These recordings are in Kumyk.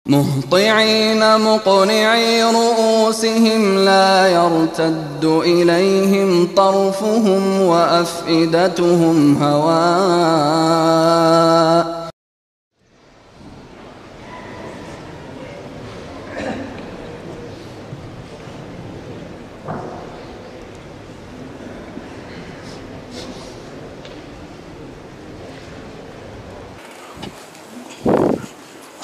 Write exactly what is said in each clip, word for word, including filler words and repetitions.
مهطعين مقنعي رؤوسهم لا يرتد إليهم طرفهم وأفئدتهم هواء.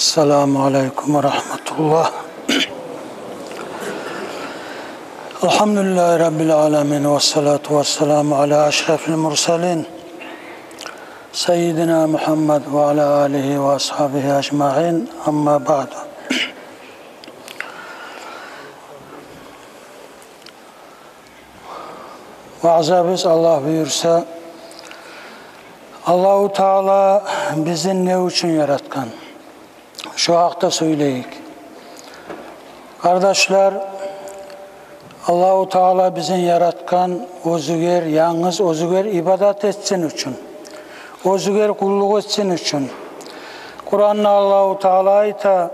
السلام عليكم ورحمة الله. الحمد لله رب العالمين، والصلاة والسلام على أشرف المرسلين سيدنا محمد وعلى آله وأصحابه أجمعين. أما بعد. Ваъзабыз, Аллагь буюрса, Аллагьу Таала бизин не учун яратгъан? Шо гьакъда сёйлейик. Къардашлар, Аллагьу Таала бизин яратгъан оьзюгер, янгыз оьзюгер ибадат этсин учун, оьзюгер къуллукъ этсин учун. Къуранда Аллагьу Таала айта: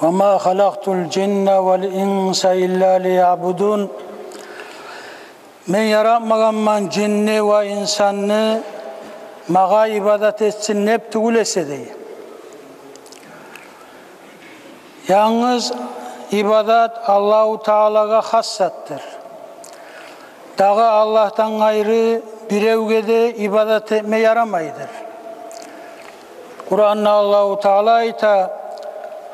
«وما خلقت الجن والإنس إلا ليعبدون». Мен яратмагъанман жинни ва инсанны магъа ибадат этсин деп тюгюл эсе, дей. Янгыз ибадат Аллагьу Таалагъа хас затдыр. Дагъы Аллагьдан къайры биревге де ибадат этме ярамайдыр. Къуранда Аллагьу Таала айта: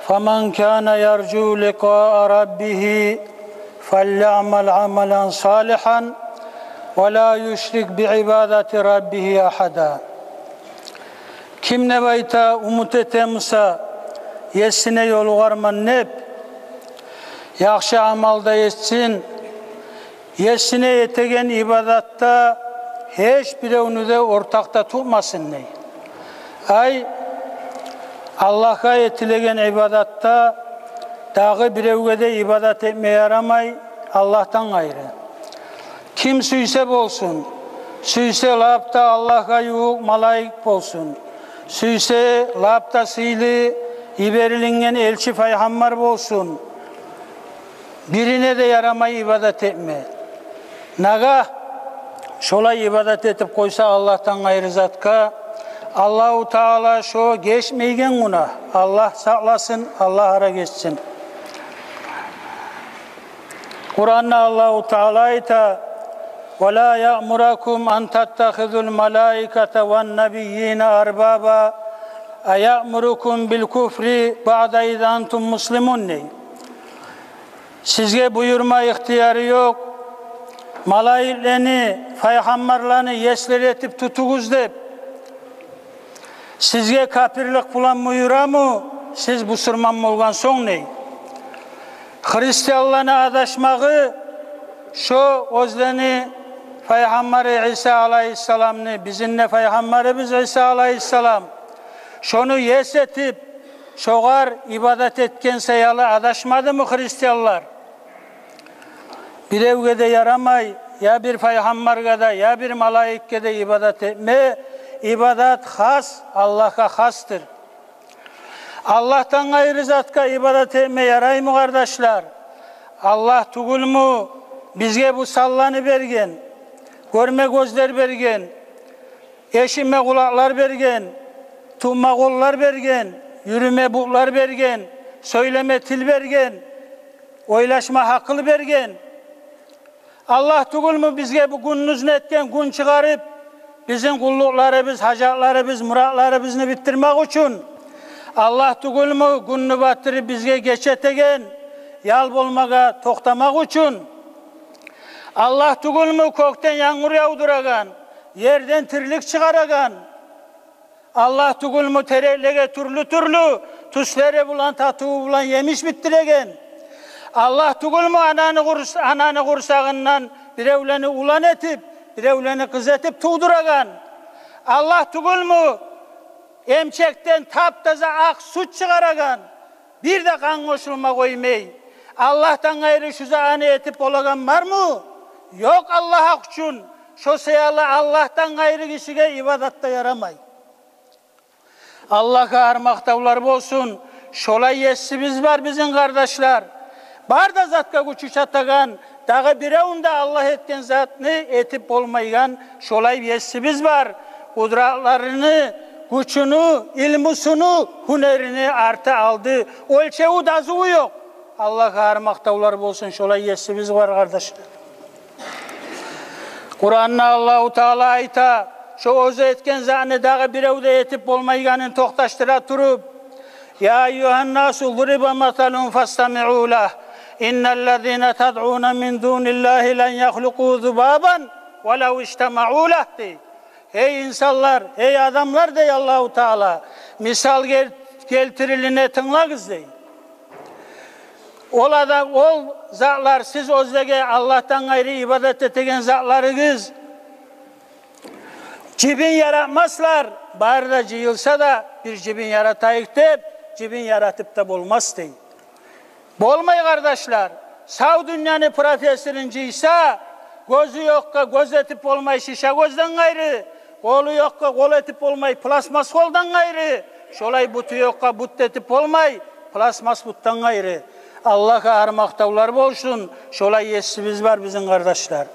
«فمن كان يرجو لقاء ربه فليعمل عملا صالحا ولا يشرك بعبادة ربه أحدا». Ким, деп айта, умут эте буса, есине ёлугъарман деп, яхшы амал да этсин, есине этеген ибадатда гьеч биревню де ортакъ да тутмасын, дей. Ай, Аллагьгъа этилеген ибадатда дагъы биревге де ибадат этме ярамай Аллагьдан къайры. Ким сюйсе болсун, сюйсе лап да Аллагьгъа ювукъ малайик болсун, сюйсе лап да сыйлы йиберилинген элчи, пайхаммар болсун, бирине де ярамай ибадат этме. Нагагь шолай ибадат этип къойса Аллагьдан къайры затгъа, Аллагьу Таала шо гечмейген гюнагь. Аллагь сакъласын, Аллагь арагечсин. Къуранда Аллагьу Таала айта: «ولا يأمركم أن تتخذوا الملائكة والنبيين أربابا أيأمركم بالكفر بعد إذ أنتم مسلمون», — дей. Сизге буюрма ихтияры ёкъ малайиклени, пайхаммарланы еслер этип тутугъуз деп. Сизге капирлик булан буюрамы, сиз бусурман болгъан сонг, дей. Христианланы адашмагъы шо оьзлени пайхаммары Иса алайгьиссаламны, бизин де пайхаммарыбыз Иса алайгьиссалам, шону ес этип, шогъар ибадат этген саялы адашмадымы христианлар? Биревге де ярамай я бир пайхаммаргъа да, я бир малайикге де ибадат этме. Ибадат хас, Аллагьгъа хасдыр. Аллагьдан къайры затгъа ибадат этме яраймы, къардашлар? Аллагь тюгюлмю бизге бу санланы берген, гёрме гёзлер берген, эшитме къулакълар берген, тутма къоллар берген, юрюме бутлар берген, сёйлеме тил берген, ойлашма гьакъыл берген? Аллагь тюгюлмю бизге бу гюндюзню этген гюн чыгъарып, бизин къуллукъларыбыз, гьажатларыбыз, муратларыбызны битдирмек учун? Аллагь тюгюлмю гюнню батдырып, бизге гече этеген, ял болмагъа токътамакъ учун? Аллагь тюгюлмю кёкден янгур явдурагъан, ерден тирлик чыгъарагъан? Аллагь тюгюлмю тереклеге тюрлю-тюрлю тюслери булан, татыву булан емиш битдиреген? Аллагь тюгюлмю ананы къурс-, ананы къурсагъындан биревлени улан этип, биревлени къыз этип тувдурагъан? Аллагь тюгюлмю эмчекден таптаза акъ сют чыгъарагъан, бир де къан къошулма къоймай? Аллагьдан къайры шу затны этип болагъан бармы? Ёкъ Аллагь гьакъ учун. Шо саялы Аллагьдан къайры гишиге ибадат да ярамай. Аллагьгъа гьар макътавлар болсун, Шолай Есибиз бар бизин, къардашлар. Бар да затгъа гючю чатагъан, дагъы биревню де Аллагь этген затны этип болмайгъан шолай Есибиз бар. Къудратларыны, гючюню, илмусуну, гьюнерини арты-алды, оьлчевю-дазуву ёкъ. Аллагьгъа гьар макътавлар болсун, шолай Есибиз бар, къардашлар. Къуранда Аллагьу Таала айта, шо оьзю этген затны дагъы бирев де этип болмайгъанын токъташдыра туруп: «Я айюгьаннасу дуриба масалун фастамиу лагь, инналлазина тадъуна мин дуниллагьи лан яхлукъу зубабан валав ижтамаъу лагь», — дей. «Гьей инсанлар, гьей адамлар, — дей Аллагьу Таала, — мисал гел-, гелтирилине тынглагъыз, — дей. — Ол адам, ол затлар, сиз оьзлеге Аллагьдан къайры ибадат этеген затларыгъыз жибин яратмаслар. Бары да жыйылса да, бир жибин яратайыкъ деп, жибин яратып да болмас», — дей. Болмай, къардашлар. Сав дюньяны профессорун жыйса, гёзю ёкъгъа гёз этип болмай шиша гёзден къайры, къолу ёкъгъа къол этип болмай пластмасс къолдан къайры, шолай буту ёкъгъа бут этип болмай пластмасс бутдан къайры. Аллагьгъа гьар макътавлар болсун, шолай Есибиз бар бизин, къардашлар.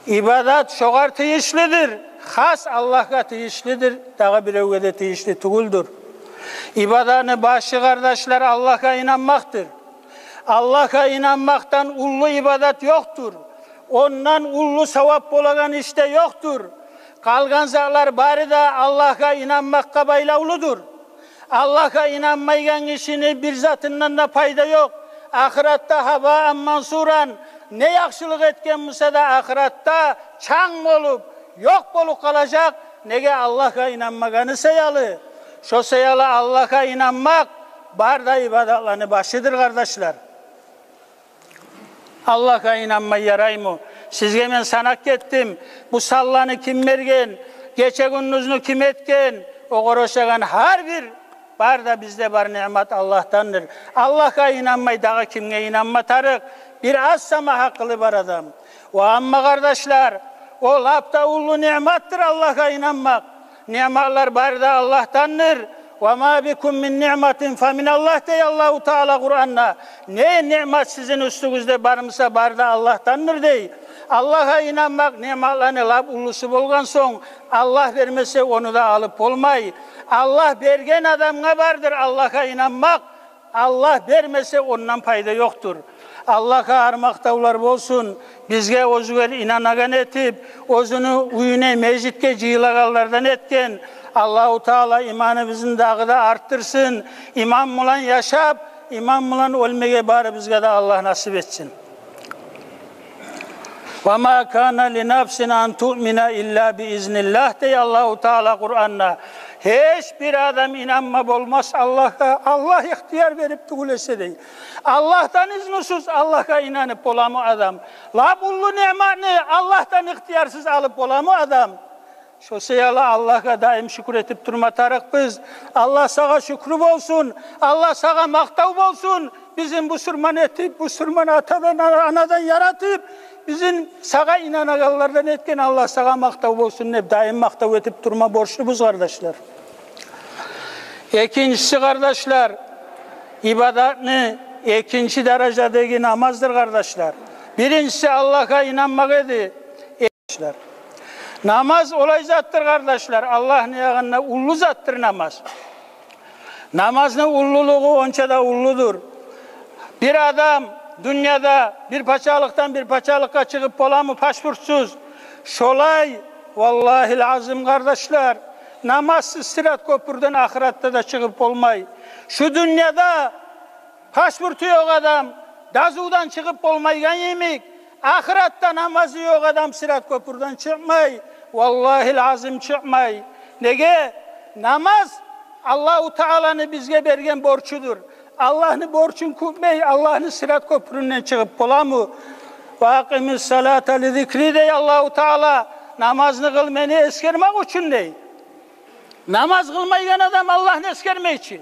Ибадат шогъар тийишлидир, хас Аллагьгъа тийишлидир, дагъы биревге де тийишли тюгюлдюр. Ибадатны башы, къардашлар, Аллагьгъа инанмакъдыр. Аллагьгъа инанмакъдан уллу ибадат ёкъдур. Ондан уллу савап болагъан иш де ёкъдур. Къалгъан затлар бары да Аллагьгъа инанмакъгъа байлавлудур. Аллагьгъа инанмайгъан гишини бир затындан да пайда ёкъ. Ахыратда гьабаан мансуран, не яхшылыкъ этген буса да, ахыратда чанг болуп, ёкъ болуп къалажакъ. Неге? Аллагьгъа инанмагъаны саялы. Шо саялы Аллагьгъа инанмакъ бар да ибадатланы башыдыр, къардашлар. Аллагьгъа инанмай яраймы? Сизге мен санап гетдим. Бу санланы ким берген, гече-гюндюзню ким этген, огъар ошагъан гьар бир бар да бизде бар ниъмат Аллагьдандыр. Аллагьгъа инанмай дагъы кимге инанма тарыкъ? Бир аз сама гьакъылы бар адам. Ва амма, къардашлар, о лап да уллу ниъматдыр Аллагьгъа инанмакъ. Ниъматлар бары да Аллагьдандыр. «Ва ма бикум мин ниъматин фа миналлагь», — дей Аллагьу Таала Къуранда. Не ниъмат сизин уьстюгюзде бар буса, бары да Аллагьдандыр, дей. Аллагьгъа инанмакъ ниъматланы лап уллусу болгъан сонг, Аллагь бермесе, ону да алып болмай. Аллагь берген адамгъа бардыр Аллагьгъа инанмакъ. Аллагь бермесе, ондан пайда ёкъдур. Аллагьгъа гьар макътавлар болсун, бизге оьзюгер инанагъан этип, оьзюню уьюне, межитге жыйылагъанлардан этген. Аллагьу Таала иманыбызны дагъы да артдырсын. Иман булан яшап, иман булан оьлмеге барыбызгъа да Аллагь насип этсин. «Ва ма кана ли нафсин ан туъмина илла би изниллагь», — дей Аллагьу Таала Къуранда. Гьеч бир адам инанма болмас Аллагьгъа, Аллагь ихтияр берип тюгюл эсе, дей. Аллагьдан изнусуз Аллагьгъа инанып боламы адам? Лап уллу ниъматны Аллагьдан ихтиярсыз алып боламы адам? Шо саялы Аллагьгъа даим шюкюр этип турма тарыкъбыз. Аллагь, сагъа шюкюр болсун. Аллагь, сагъа макътав болсун. Бизин бусурман этип, бусурман атадан, анадан яратып, бизин сагъа инанагъанлардан этген, Аллагь, сагъа макътав болсун деп, даим макътав этип турма борчлубуз, къардашлар. Экинчиси, къардашлар, ибадатны экинчи даражадагъы намаздыр, къардашлар. Биринчиси Аллагьгъа инанмакъ эди. Намаз олай затдыр, къардашлар, Аллагьны ягъында уллу затдыр намаз. Намазны уллулугъу онча да уллудур. Бир адам дюньяда бир пачалыкъдан бир пачалыкъгъа чыгъып боламы пашпуртсуз? Шолай, валлагьил азим, къардашлар, намазсыз сырат кёпюрден ахыратда да чыгъып болмай. Шу дюньяда пашпурту ёкъ адам дазувдан чыгъып болмайгъан йимик, ахыратда намазы ёкъ адам сырат кёпюрден чыкъмай, валлагьил азим, чыкъмай. Неге? Намаз Аллагьу Тааланы бизге берген борчудур. Аллагьны борчун кютмей, Аллагьны сырат кёпюрюнден чыгъып боламы? «Ва акъимис салата ли зикри», — дей Аллагьу Таала. Намазны къыл мени эсгермек учун, дей. Намаз къылмайгъан адам Аллагьны эсгермей чи.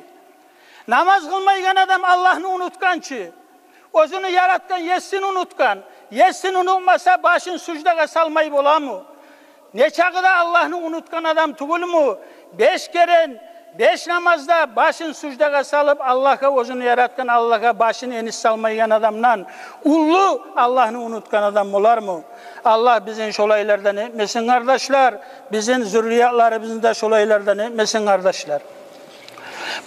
Намаз къылмайгъан адам Аллагьны унутгъан чы. Оьзюню яратгъан Есин унутгъан. Есин унутмаса, башын суждагъа салмай боламы? Нечакъы да Аллагьны унутгъан адам тюгюлмю? Беш керен Беш намазда башын суждагъа салып, Аллагьгъа, оьзюн яратгъан Аллагьгъа башын энис салмайгъан адамдан уллу Аллагьны унутгъан адам болармы? Аллагь бизин шолайлардан этмесин, къардашлар. Бизин зюрриятларыбызны да шолайлардан этмесин, къардашлар.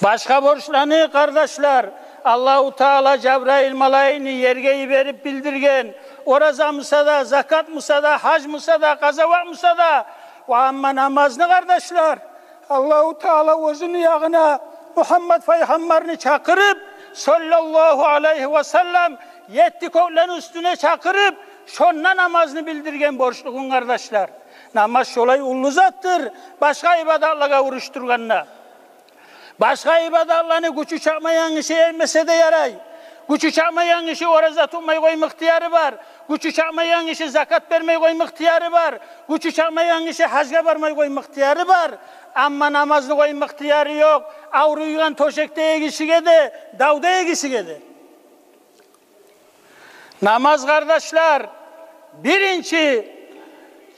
Башгъа борчланы, къардашлар, Аллагьу Таала Жабраил малайикни ерге йиберип билдирген. Ораза буса да, закат буса да, гьаж буса да, къазават буса да. Ва амма намазны, къардашлар, Аллагьу Таала оьзюню ягъына Мугьаммат пайхаммарны чакъырып, саллаллагьу алайгьи ва саллам, етти кёклени уьстюне чакъырып, шонда намазны билдирген борчлугъун, къардашлар. Намаз шолай уллу затдыр, башгъа ибадатлагъа урушдургъанда. Башгъа ибадатланы гючю чатмайгъан гиши этмесе де ярай. Гючю чатмайгъан гиши ораза тутмай къойма ихтияры бар. Гючю чатмайгъан гиши закат бермей къойма ихтияры бар. Гючю чатмайгъан гиши гьажгъа бармай къойма ихтияры бар. Амма намазны къойма ихтияры ёкъ. Авруйгъан тёшекдеги гишиге де, давдагъы гишиге де. Намаз, къардашлар, биринчи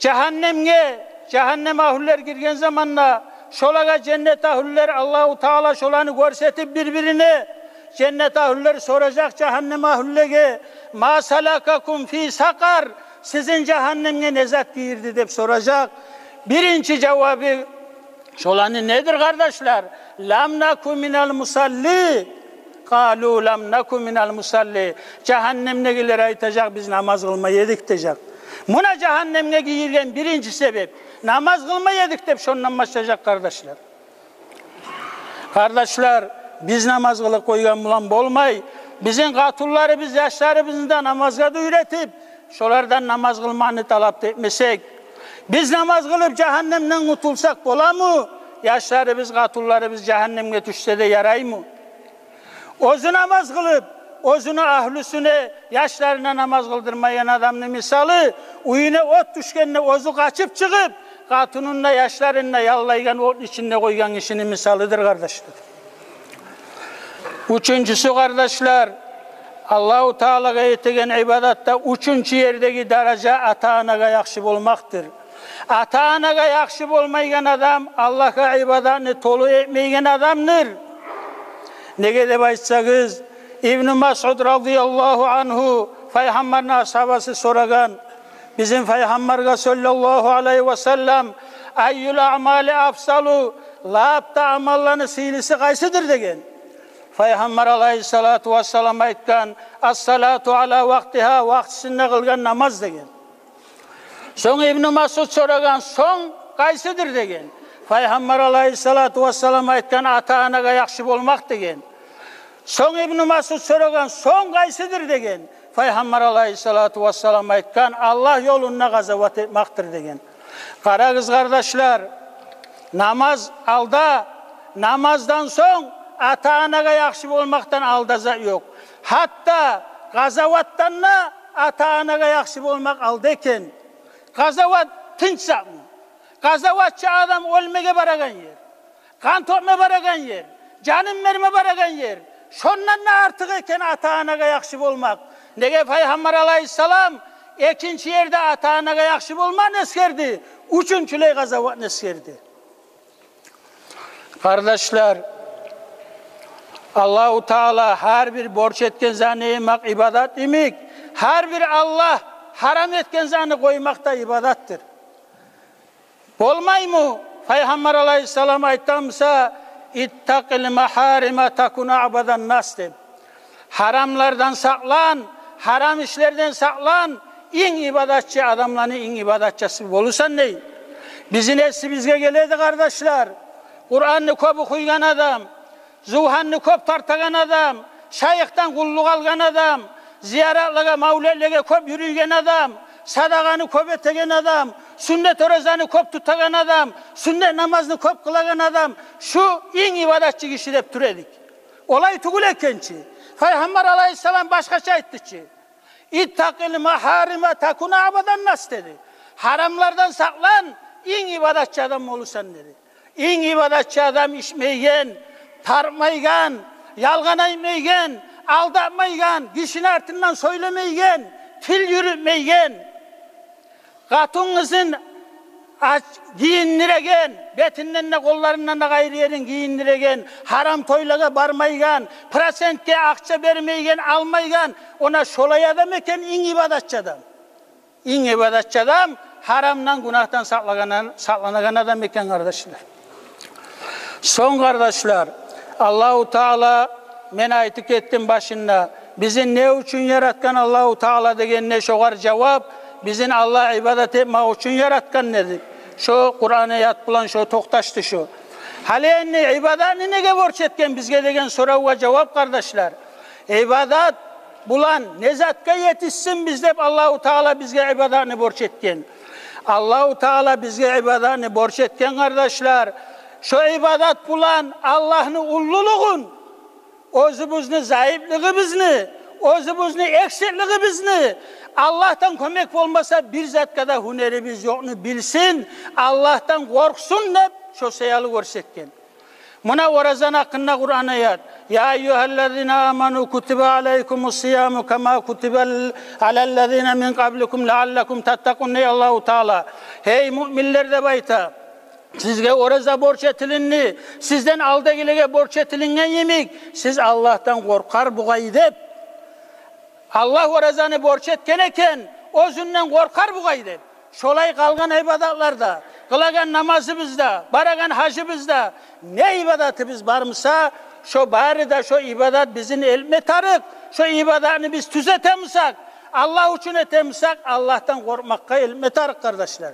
жагьаннемге, жагьаннем агьлюлер гирген заманда, шолагъа женнет агьлюлер, Аллагьу Таала шоланы гёрсетип бир-бирине, женнет агьлюлер соражакъ жагьаннем агьлюлеге: «Ма салакакум фи сакъар?» Сизин жагьаннемге не зат гийирди деп соражакъ. Биринчи жавабы шоланы недир, къардашлар? «Лам наку минал мусалли». «Къалу лам наку минал мусалли». Жагьаннемдегилер айтажакъ: «Биз намаз къылмай эдик», – дежек. Муна жагьаннемге гийирген биринчи себеп. «Намаз къылмай эдик», – деп шондан башлажакъ, къардашлар. Къардашлар, биз намаз къылып къойгъан булан болмай, бизин къатынларыбыз, яшларыбызны да намазгъа да уьйретип, шолардан намаз къылманы талап да этмесек, биз намаз къылып жагьаннемден къутулсакъ боламы? Яшларыбыз, къатынларыбыз жагьаннемге тюшсе де яраймы? Оьзю намаз къылып, оьзюню агьлюсюне, яшларына намаз къылдырмайгъан адамны мисалы, уьюне от тюшгенде оьзю къачып чыгъып, къатынын да, яшларын да яллайгъан отну ичинде къойгъан гишини мисалыдыр, къардашлар. Уьчюнчюсю, къардашлар, Аллагьу Таалагъа этеген ибадатда уьчюнчю ердеги даража ата-анагъа яхшы болмакъдыр. Ата-анагъа яхшы болмайгъан адам Аллагьгъа ибадатны толу этмейген адамдыр. Неге деп айтсагъыз, Ибну Масъуд радияллагьу ангьу, Пайхаммарны асгьабасы, сорагъан, бизин Пайхаммаргъа саллаллагьу алайгьи ва саллам: «Айюл аъмали афзалу?» Лап да амалланы сыйлысы къайсыдыр деген. Пайхаммар алайгьиссалату вассалам айтгъан: «Ассалату ала вакътигьа», вакътисинде къылгъан намаз деген. Сонг Ибну Масъуд сорагъан: «Сонг къайсыдыр?» деген. Пайхаммар алайгьиссалату вассалам айтгъан: «Ата-анагъа яхшы болмакъ», – деген. Сонг Ибну Масъуд сорагъан: «Сонг къайсыдыр?» деген. Пайхаммар алайгьиссалату вассалам айтгъан: «Аллагь ёлунда къазават этмакъдыр», – деген. Къарагъыз, къардашлар, намаз алда, намаздан сонг ата-анагъа яхшы болмакъдан алда зат ёкъ. Гьатта къазаватдан да ата-анагъа яхшы болмакъ алда экен. Къазават тынч затмы? Къазават чы адам оьлмеге барагъан ер, къан тёкме барагъан ер, жанын берме барагъан ер. Шондан да артыкъ экен ата-анагъа яхшы болмакъ. Неге Пайхаммар алайгьиссалам экинчи ерде ата-анагъа яхшы болмакъны эсгерди, уьчюнчюлей къазаватны эсгерди? Къардашлар, Аллагьу Таала гьар бир борч этген затны этмакъ ибадат йимик, гьар бир Аллагь гьарам этген затны къоймакъ да ибадатдыр. Болмаймы? Пайхаммар алайгьиссалам айтгъан буса: «Иттакъил магьарима такун аъбадан нас», – деп. Гьарамлардан сакълан, гьарам ишлерден сакълан, инг ибадатчы адамланы инг ибадатчысы боласан, дей. Бизин эсибизге геледи, къардашлар, Къуранны кёп охуйгъан адам, зувгьанны кёп тартагъан адам, шайыхдан къуллукъ алгъан адам, зияратлагъа, мавлетлеге кёп юрюйген адам, садагъаны кёп этеген адам, сюннет оразаны кёп тутагъан адам, сюннет намазны кёп къылагъан адам, шу инг ибадатчы гиши деп тура эдик. Олай тюгюл экен чи. Пайхаммар алайгьиссалам башгъача айтды чы: «Иттакъил магьарима такун аъбадан нас», – деди. Гьарамлардан сакълан, инг ибадатчы адам боласан, деди. Инг ибадатчы адам ичмейген, тартмайгъан, ялгъан айтмайгъан, алдатмайгъан, гишини артындан сёйлемейген, тил юрютмейген, къатын-къызын Ач, гийиндиреген, бетинден де, къолларындан да къайры ерин гийиндиреген, гьарам тойлагъа бармайгъан, процентге акъча бермейген, алмайгъан, она шолай адам экен инг ибадатчы адам. Инг ибадатчы адам гьарамдан, гюнагьдан сакълагъан, сакъланагъан адам экен, къардашлар. Сонг, къардашлар, Аллагьу Таала, мен айтып гетдим башында, бизин не учун яратгъан Аллагьу Таала дегенде, шогъар жавап, бизин Аллагь ибадат этмек учун яратгъан деди. Шо Къуран аят булан шо токъташды шо. Гьали энни ибадатны неге борч этген бизге деген соравгъа жавап, къардашлар. Ибадат булан не затгъа етишсин биз деп Аллагьу Таала бизге ибадатны борч этген. Аллагьу Таала бизге ибадатны борч этген, къардашлар, шо ибадат булан Аллагьны уллулугъун, оьзюбюзню зайыплыгъыбызны, оьзюбюзню эксиклигибизни, Аллагьдан кёмек болмаса бир затгъа да гьюнерибиз ёкъну билсин, Аллагьдан къоркъсун деп шо саялы гёрсетген. Муна оразаны гьакъында Къуран аят: «Я айюгьаллазина аману кутиба алайкумус сияму кама кутиба алаллазина мин къабликум лааллакум таттакъун», – дей Аллагьу Таала. «Гьей муъминлер, – деп айта, – сизге ораза борч этилинди, сизден алдагъылагъа борч этилинген йимик, сиз Аллагьдан къоркъар бугъай деп». Аллагь оразаны борч этген экен, оьзюнден къоркъар бугъай деп. Шолай къалгъан ибадатларда, къылагъан намазыбызда, барагъан гьажыбызда, не ибадатыбыз бармыса, шо бары да, шо ибадат бизин элтме тарыкъ. Шо ибадатны биз тюзетемисек, Аллагь учун этемисек, Аллагьдан къоркъмакъгъа элтме тарыкъ, къардашлар.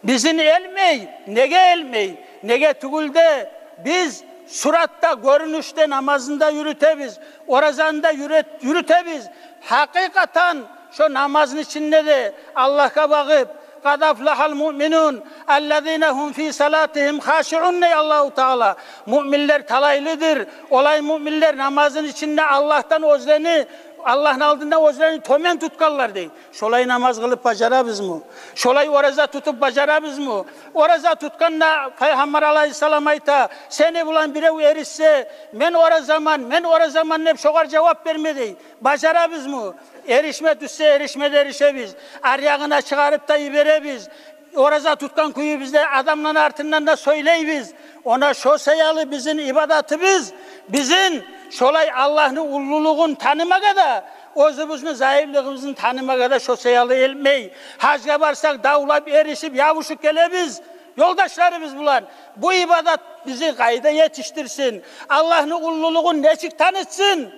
Бизин элтмей. Неге элтмей? Неге тюгюл де, биз суратда, гёрюнюшде намазны да юрютебиз, оразаны да юрют-, юрютебиз. Гьакъыкъатан шо намазны ичинде де Аллагьгъа багъып: «Къад афлагьал муъминун, аллазина гьум фи салатигьим хашиун», – дей Аллагьу Таала. «Муъминлер талайлыдыр, олай муъминлер намазны ичинде Аллагьдан оьзлени, Аллагьны алдында оьзлени тёбен тутгъанлар», – дей. Шолай намаз къылып бажарабызмы? Шолай ораза тутуп бажарабызмы? Ораза тутгъанда Пайхаммар алайгьиссалам айта: «Сени булан бирев эришсе, мен оразаман, мен оразаман деп шогъар жавап берме», – дей. Бажарабызмы? Эришме тюшсе, эришме де эришебиз. Аръягъына чыгъарып да йиберебиз. Ораза тутгъан кююбюзде адамланы артындан да сёйлейбиз. Она шо саялы бизин ибадатыбыз, бизин шолай Аллагьны уллулугъун танымагъа да, оьзюбюзню зайыплыгъыбызны танымагъа да шо саялы элтмей. Гьажгъа барсакъ, давлап, эришип, ябушуп гелебиз ёлдашларыбыз булан. Бу ибадат бизин къайда етишдирсин? Аллагьны уллулугъун нечик танытсын?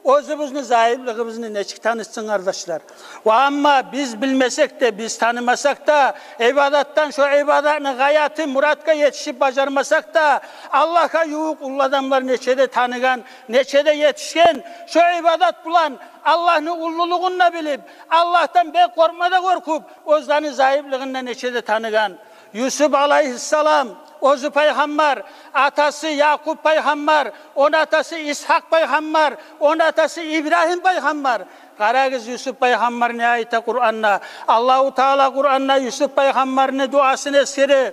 Оьзюбюзню зайыплыгъыбызны нечик танытсын, къардашлар? Ва амма биз билмесек де, биз танымасакъ да, ибадатдан, шо ибадатны гъаяты, муратгъа етишип бажармасакъ да, Аллагьгъа ювукъ уллу адамлар нече де таныгъан, нече де етишген, шо ибадат булан Аллагьны уллулугъун да билип, Аллагьдан бек къоркъма да къоркъуп, оьзлени зайыплыгъын да нече де таныгъан. Юсуп алайгьиссалам, оьзю пайхаммар, атасы Якъуб пайхаммар, ону атасы Исгьакъ пайхаммар, ону атасы Ибрагьим пайхаммар. Къарагъыз, Юсуп пайхаммар не айта Къуранда? Аллагьу Таала Къуранда Юсуп пайхаммарны дуасын эсгере: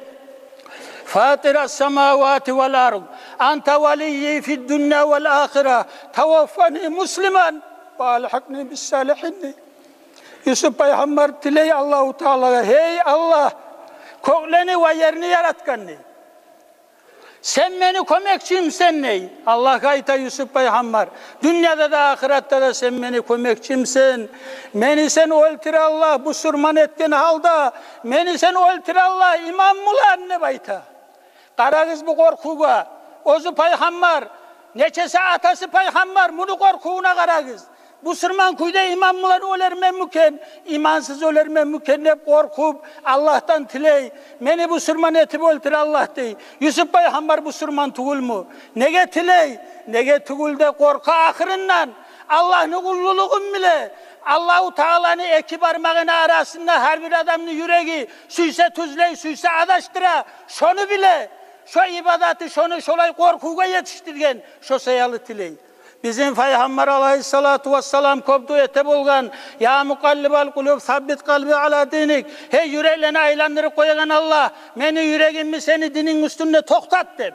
«Фатирас самавати вал ард, анта валиййи фид дунья вал ахира, таваффани муслиман ва алгьикъни бис салигьин», – дей. Юсуп пайхаммар тилей Аллагьу Таалагъа: «Гьей Аллагь, кёклени ва ерни яратгъан, – дей, – сен мени кёмекчимсен», – дей. Аллагьгъа айта Юсуп пайхаммар: «Дюньяда да, ахыратда да сен мени кёмекчимсен. Мени сен оьлтюр, Аллагь, бусурман этген гьалда, мени сен оьлтюр, Аллагь, иман булан», – деп айта. Къарагъыз бу къоркъувгъа. Оьзю пайхаммар, нечесе атасы пайхаммар, муну къоркъувуна къарагъыз. Бусурман кюйде иман булан оьлерменмикен, имансыз оьлерменмикен деп къоркъуп, Аллагьдан тилей: «Мени бусурман этип оьлтюр, Аллагь», – дей. Юсуп пайхаммар бусурман тюгюлмю? Неге тилей? Неге тюгюл де къоркъа ахырындан. Аллагьны уллулугъун биле. Аллагьу Тааланы эки бармагъыны арасында гьар бир адамны юреги, сюйсе тюзлей, сюйсе адашдыра. Шону биле. Шо ибадаты шону шолай къоркъувгъа етишдирген, шо саялы тилей. Бизин Пайхаммар алайгьиссалату вассалам кёп дуа эте болгъан: «Я мукъаллибал къулуб, саббит къалби ала диник». «Гьей, юреклени айландырып къоягъан Аллагь, мени юрегимни сени дининг уьстюнде токътат», – деп.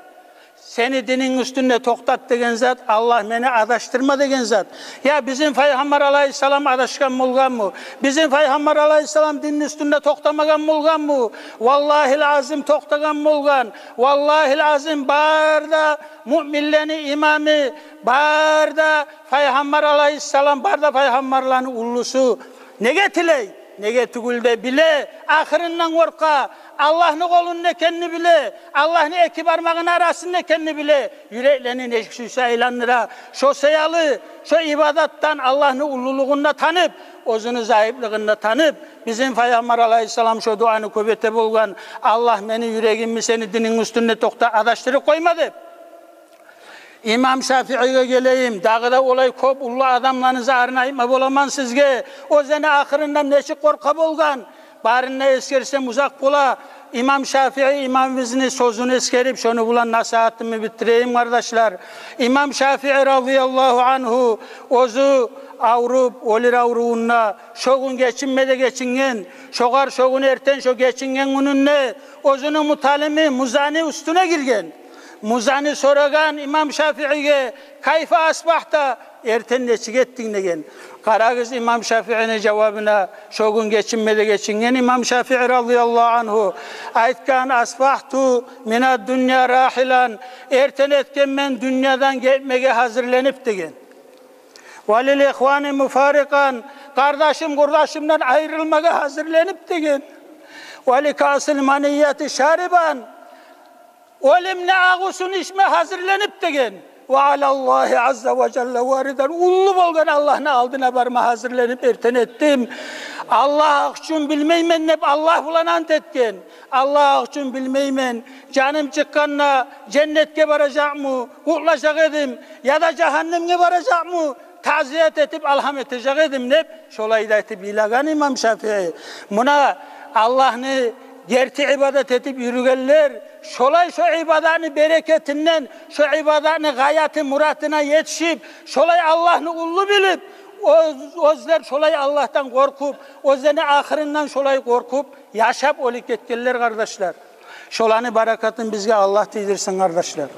Сени дининг уьстюнде токътат деген зат, Аллагь мени адашдырма деген зат. Я бизин Пайхаммар алайгьиссалам адашгъан болгъанмы? Бизин Пайхаммар алайгьиссалам динни уьстюнде токътамагъан болгъанмы? Валлагьил азим, токътагъан болгъан. Валлагьил азим, бары да муъминлени имамы, бары да Пайхаммар алайгьиссалам, бары да пайхаммарланы уллусу. Неге тилей? Неге тюгюл де биле, ахырындан къоркъа, Аллагьны къолунда экенни биле, Аллагьны эки бармагъыны арасында экенни биле, юреклени нечик сюйсе айландыра. Шо саялы шо ибадатдан Аллагьны уллулугъун да танып, оьзюню зайыплыгъын да танып, бизин Пайхаммар алайгьиссалам шо дуаны кёп эте болгъан: «Аллагь, мени юрегимни сени дининг уьстюнде токъта, адашдырып къойма», – деп. Имам Шафииге гелейим, дагъы да олай кёп уллу адамланы зарын айтма боламан сизге. Оьзлени ахырындан нечик къоркъа болгъан, барын да эсгерсем узакъ бола. Имам Шафии имамыбызны сёзюн эсгерип, шону булан насигьатымны битдирейим, къардашлар. Имам Шафии разияллагьу ангьу оьзю авруп, оьлюр аврувунда, шо гюн гечинме де гечинген, шогъар шо гюн эртен, шо гечинген гюнюнде оьзюню муталими Музани уьстюне гирген. Музани сорагъан имам Шафииге: «Кайфа асбахта? Эртен нечик этдинг?» – деген. Къарагъыз имам Шафиини жавабына, шо гюн гечинме де гечинген имам Шафии разияллагьу ангьу айтгъан: «Асбахту минад дунья рахилан, эртен этгенмен дюньядан гетмеге гьазирленип», – деген. «Ва лил ихвани муфарикъан, къардашым-къурдашымдан айрылмагъа гьазирленип», – деген. «Ва ли касил манияти шарибан, оьлюмню агъусун ичме гьазирленип», – деген. «Ва алаллагьи азза ва жалла варидан, уллу болгъан Аллагьны алдына барма гьазирленип эртен этдим. Аллагь гьакъ учун билмеймен», – деп Аллагь булан ант этген. «Аллагь гьакъ учун билмеймен, жаным чыкъгъанда женнетге баражакъмы, къутлажакъ эдим, яда жагьаннемге баражакъмы, тазият этип, алгьам этежек эдим», – деп, шолай да айтып йылагъан имам Шафии. Муна Аллагьны герти ибадат этип юрюгенлер, шолай шо ибадатны берекетинден, шо ибадатны гъаяты, муратына етишип, шолай Аллагьны уллу билип, оьз-, оьзлер шолай Аллагьдан къоркъуп, оьзлени ахырындан шолай къоркъуп яшап оьлюп гетгенлер, къардашлар. Шоланы баракатын бизге Аллагь тийдирсин, къардашлар.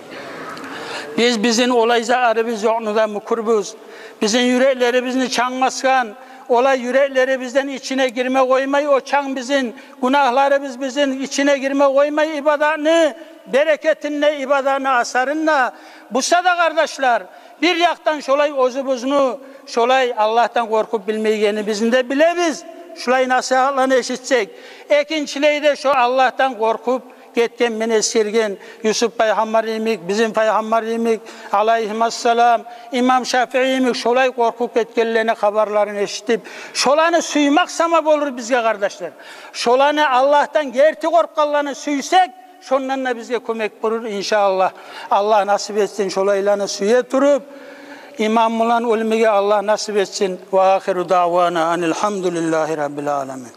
Биз бизин олай затларыбыз ёкъну да мюкюрбюз. Бизин юреклерибизни чанг басгъан, олай юреклерибизден ичине гирме къоймай о чанг, бизин гюнагьларыбыз бизин ичине гирме къоймай ибадатны берекетин де, ибадатны асарын да. Буса да, къардашлар, бир якъдан шолай оьзюбюзню шолай Аллагьдан къоркъуп билмейгенибизни де билебиз, шолай насигьатланы эшитсек. Экинчилей де, шо Аллагьдан къоркъуп гетген, мен эсгерген Юсуп пайхаммар йимик, бизин пайхаммар йимик, алайгьимассалам, имам Шафии йимик, шолай къоркъуп гетгенлени хабарларын эшитип, шоланы сюймек сама болур бизге, къардашлар. Шоланы, Аллагьдан герти къоркъгъанланы сюйсек, шондан да бизге кёмек болур, иншааллагь. Аллагь насип этсин шолайланы сюе туруп иман булан оьлмеге, Аллагь насип этсин. Ва ахиру даъвана анил гьамдулиллагьи раббил аламин.